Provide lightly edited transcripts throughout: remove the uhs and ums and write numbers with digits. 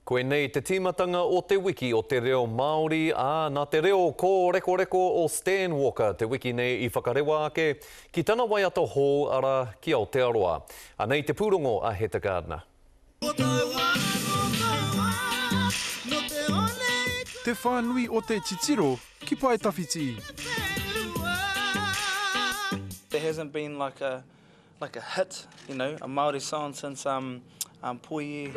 Koinei te tīmatanga o Te Wiki o te Reo Māori, ā, nā te reo kōrekoreko o Stan Walker te wiki nei i whakarewa ake ki tana waiata hou arā, ki Aotearoa. Anei te pūrongo a Heta Gardner. Te whānui o te titiro ki pae tawhiti. There hasn't been like a like a hit, you know, a Māori song since um, um, Poi E.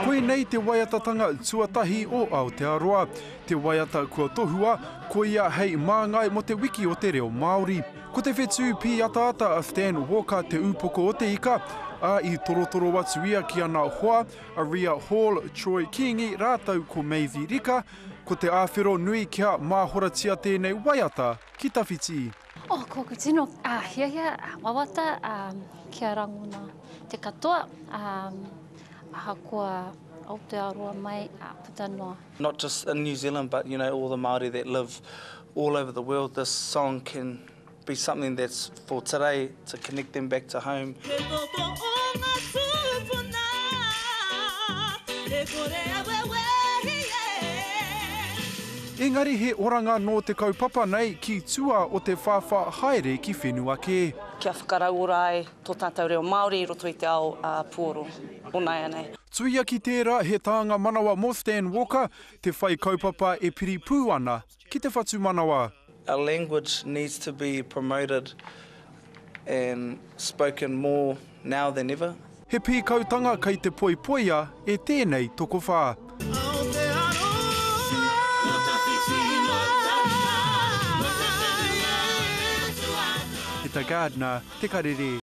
Koinei te waiatatanga tuatahi o Aotearoa, te waiata kua tohua, koia hei māngai mō te wiki o te reo Māori. Ko te whetū pīataata a Stan Walker te ūpoko o te ika, ā, i torotoro atu ia ki ana hoa, a Ria Hall, Troy Kingi rātou ko Maisie Rika, ko te āwhero nui kia māhoratia tēnei waiata ki tawhiti. Oh, kōku tino hiahia, wawata kia rangona te katoa, ahakoa Aotearoa mai, puta noa. Not just in New Zealand but you know all the Māori that live all over the world, this song can be something that's for today to connect them back to home. Te toto o nga tupuna, e kore e wewehi e. Engari he oranga nō te kaupapa nei ki tua o te whawha haere ki whenua kē. Kia whakarauora ai tō tātou reo Māori i roto i te ao puoro o nāianei. Tuia ki tērā he tānga manawa mō Stan Walker, te whai kaupapa e piri pū ana ki te whatumanawa. Our language needs to be promoted and spoken more now than ever. He pīkautanga kei te poipoia e tēnei tokowhā. Heta Gardner, Te Karere.